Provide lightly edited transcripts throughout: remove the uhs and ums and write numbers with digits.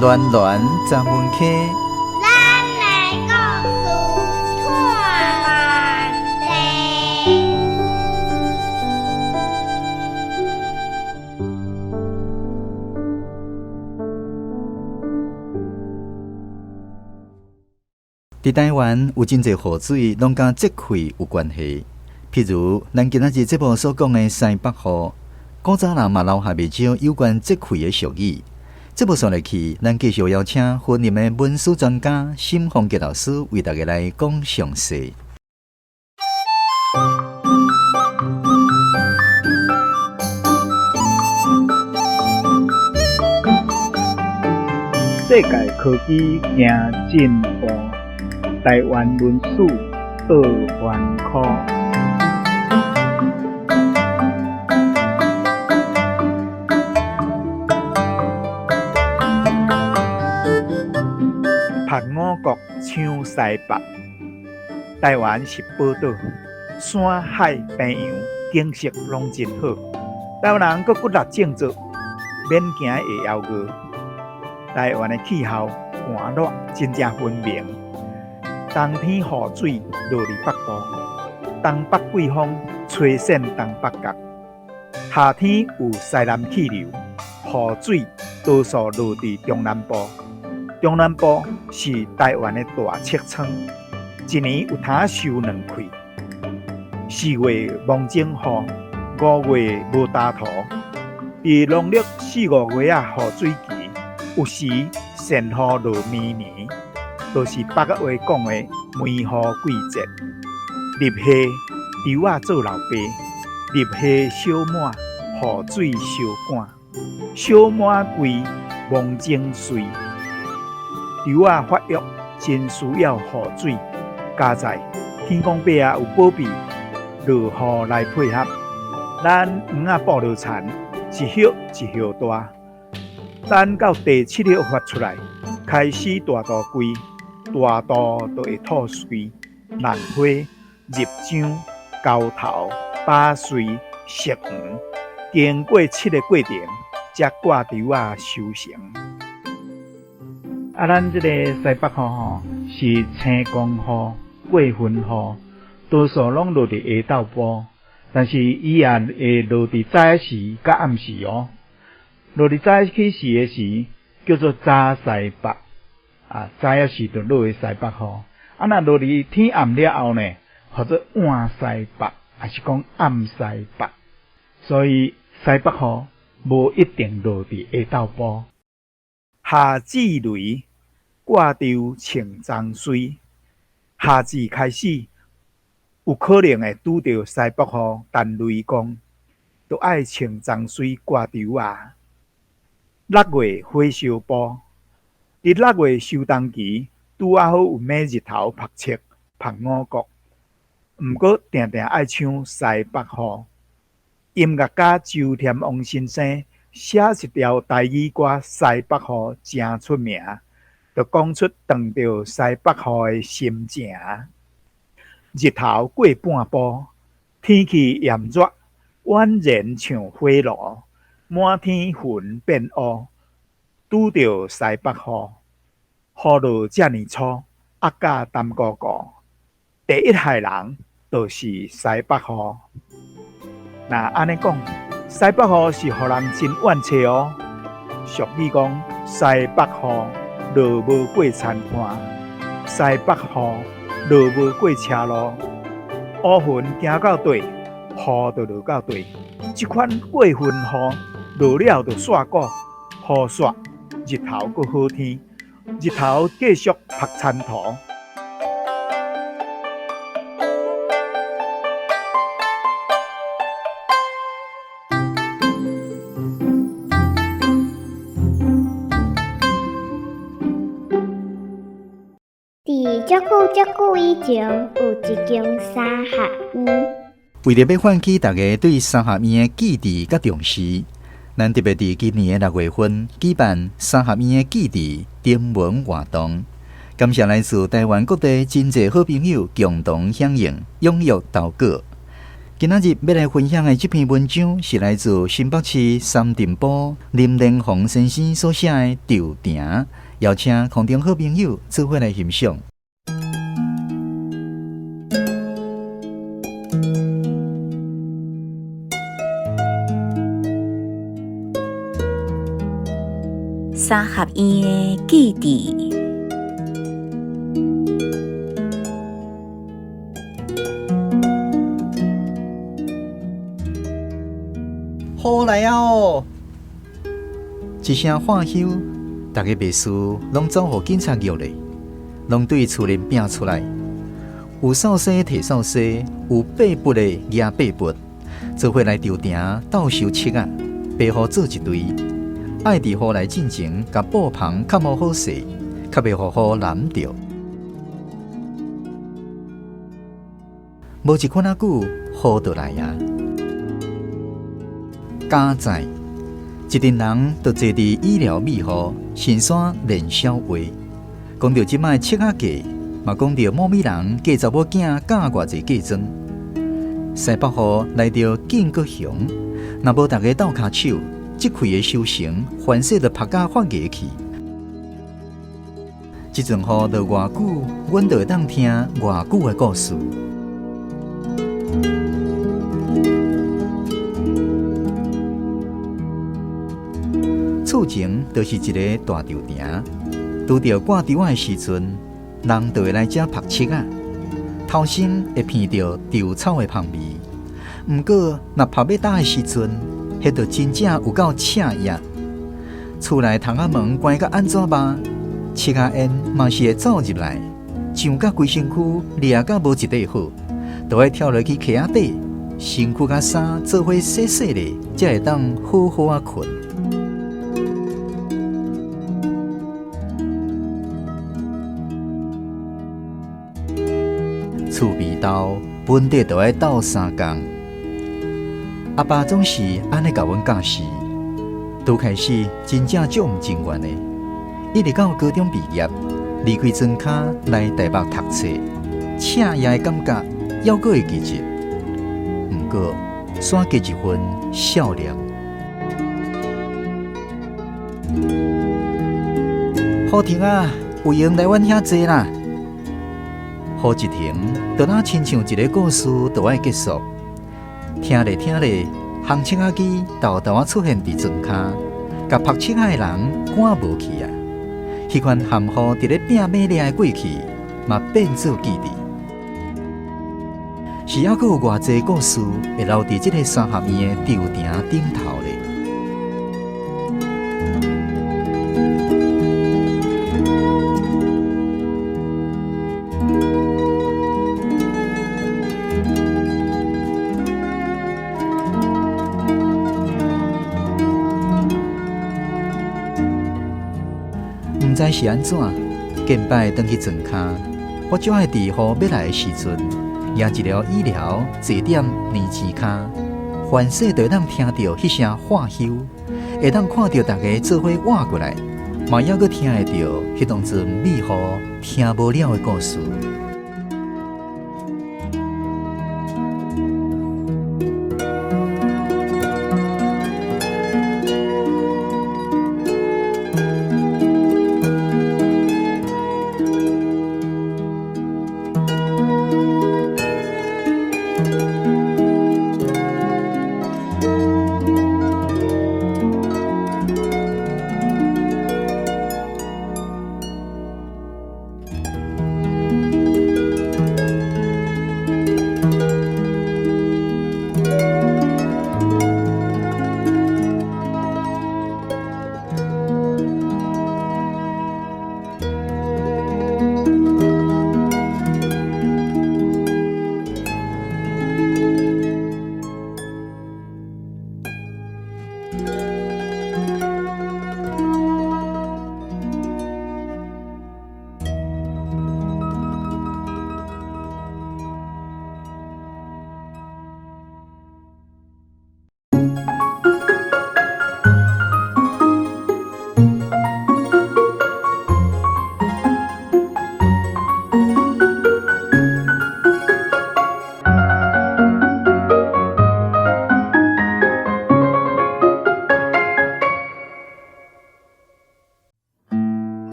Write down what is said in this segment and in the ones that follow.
暖暖十分溪，咱的故事拖慢地。佇台灣有真濟雨水攏佮節氣有關係，譬如咱今仔日節目所講的西北雨，古早人嘛留下袂少有關節氣的俗語。節目紲落去，咱繼續邀請雲林的文史專家沈鳳杰老師為大家來講詳細。世界科技行進步，台灣文史倒翻科。曝五穀搶西北，台灣是寶島，山海平洋景色攏真好。台灣人閣骨力振作，免驚會枵餓。台灣的氣候寒熱真正分明，冬天雨水落佇北部，東北季風吹散東北角；夏天有西南氣流，雨水多數落佇中南部。中南部是台灣的大尺倉，一年有通收兩季。4月蒙整雨，5月無焦土。佇農曆四五月仔雨水期，有時鉎雨落綿綿，就是北話講的梅雨季節。入夏，稻仔做老爸，入夏小滿，雨水相趕，小滿季芒種穗。稻仔發育真需要雨水，佳哉天公伯仔有保庇，落雨來配合。咱黃仔布落田，一葉一葉大，等到第七葉發出來，開始大肚規，大肚就會吐穗、蘭花、入漿、鉤頭、把穗、熟黃，經過七个過程，才掛稻仔收成。啊，咱這個西北雨吼，是青光雨、過分雨，多數攏落佇下晝晡，但是伊也會落佇早時佮暗時哦。落佇早起時的時，叫做早西北，啊，早時就落的西北雨。啊，若落佇天暗了後呢，號做晚西北，抑是講暗西北。所以西北雨無一定落佇下晝晡。夏至雷，掛稻穿欉穗。夏至開始，有可能會拄著西北雨，陳雷公，就愛穿欉穗掛稻仔。6月火燒埔，佇6月收冬期，拄仔好有明日頭曝測曝五穀，毋過定定愛搶西北雨。音樂家周添旺先生寫一條台語歌《西北雨》誠出名，就講出撞著西北雨的心情。日頭過半晡，天氣炎熱，宛然像火爐，滿天雲變烏，拄著西北雨，雨落遮爾粗，壓甲澹糊糊。第一害人就是西北雨。若按呢講，西北雨是予人真怨氣哦。俗語講，西北雨落無過田岸，西北雨落無過車路，烏雲行到底，雨就落到底。這款過分雨落了就煞鼓，雨煞日頭閣好天，日頭繼續曝田土。佇足久足久以前，有一間三合院。為著欲喚起大家對三合院的記憶佮重視，咱特別佇今年的6月份舉辦三合院的記憶徵文活動。感謝來自台灣各地真濟好朋友共同響應，踴躍投稿。今仔日欲來分享的這篇文章是來自新北市三重埔林連鴻先生所寫的《吊埕》，邀請空中好朋友做伙來欣賞。三合院的記憶。雨來啊哦！一聲喝休，逐家袂輸，攏走予警察局咧，攏對厝內拚出來。有掃沙提掃沙，有爬筆的舉爬筆，做伙來吊埕鬥收拭仔，白雨做一堆。愛佇雨來進前，共布棚蓋好好勢，較袂予雨淋著。無一寡仔久，雨就來啊！加載一陣人就坐佇醫療美雨，神山練痟話，講著這擺拭仔價，嘛講著某物人嫁查某囝教偌濟嫁妝。西北雨來著緊閣雄，若無逐家鬥跤手，這氣的收成，凡勢就曝甲發芽去。這陣雨落偌久，阮就會當聽偌久的故事。厝前就是一个大吊埕，拄著掛吊仔的時陣，人就會來遮曝拭仔，頭先會鼻著稻草的香味。毋過，若曝欲焦的時陣，彼就真正有夠刺腋。厝內窗仔門關甲按怎峇，拭仔煙嘛是會走入來，上甲規身軀掠甲無一塊好，就愛跳落去溪仔底，身軀佮衫做伙洗洗咧，才會當好好仔睏。厝邊鬥，本底就愛鬥相共。阿爸總是按呢共阮教示。拄開始真正足毋情願的，一直到高中畢業，離開莊跤來台北讀冊，刺腋的感覺猶閣會記得。毋過，煞加一份少年。雨停啊，有閒來阮遐坐啦。雨一停，就若親像一个故事就愛結束。聽咧聽咧，烘拭仔機沓沓仔出現佇莊跤，共曝拭仔的人趕無去啊！彼款含雨佇咧拚馬掠的過去，嘛變做記憶。是猶閣有偌濟故事會留佇這个三合院的吊埕頂頭咧？毋知是按怎，近擺轉去莊跤，我就愛佇雨欲來的時陣，舉一條椅寮坐踮年錢跤，凡勢就會當聽著彼聲喝休，會當看著逐家做伙倚過來，嘛猶閣聽會著彼當陣美雨聽無了的故事。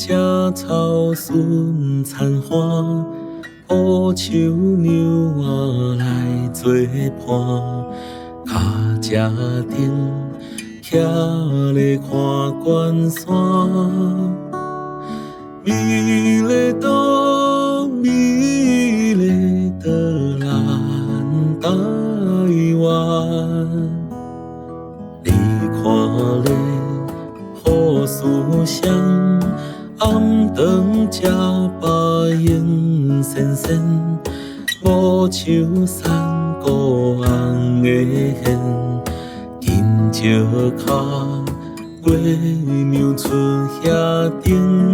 食草順田花，烏秋娘仔來做伴，跤車頂徛咧看關山，美麗的美麗的咱台灣，你看咧好思想，暗頓食飽閒仙仙，無樹山谷紅的現，緊石跤月娘出遐頂。